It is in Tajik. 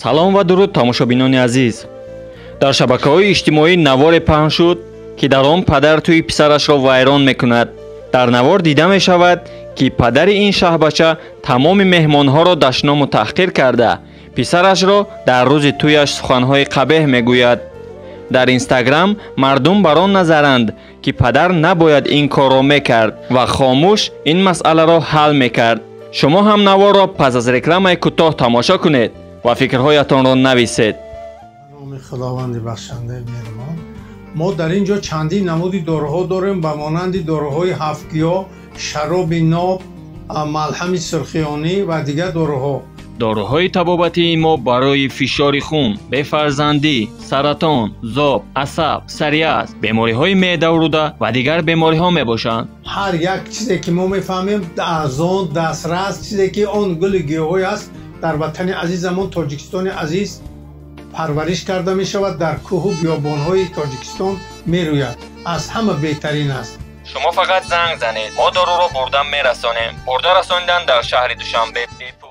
Салом ва дуруд, тамошобинони азиз. Дар шабакаҳои иҷтимоӣ наворе паҳн шуд, ки дар он падар тӯи писарашро вайрон мекунад. Дар навор дида мешавад, ки падари ин шаҳбача тамоми меҳмонҳоро дашному таҳқир карда, писарашро дар рӯзи тӯяш суханҳои қабеҳ мегӯяд. Дар Инстаграм мардум бар он назаранд, ки падар набояд ин корро мекард ва хомӯш ин масъаларо ҳал мекард. Шумо ҳам наворро пас аз рекламаи кӯтоҳ тамошо кунед ва фикрҳоятонро нависед. Номи Худованди бахшандаи меҳрубон. Мо дар ин ҷо чандин намуди доруҳо дорем, ба монанди доруҳои ҳафтгиёҳ, шароби ноб, малҳами сурхиёнӣ ва дигар доруҳо. Доруҳои табобатии мо барои фишори хун, бефарзандӣ, саратон, зоб, асаб, псориаз, бемориҳои меъдаву рӯда ва дигар бемориҳо мебошанд. Ҳар як чизе ки мо мефаҳмем, арзон, дастрас, чизе ки он гули гиёҳҳое аст, дар ватани азизамон Тоҷикистони азиз парвариш карда мешавад, дар кӯҳу биёбонҳои Тоҷикистон мерӯяд, аз ҳама беҳтарин аст. Шумо фақат занг занед, мо доруро бурда мерасонем. Бурда расонидан дар шаҳри Душанбе бепул.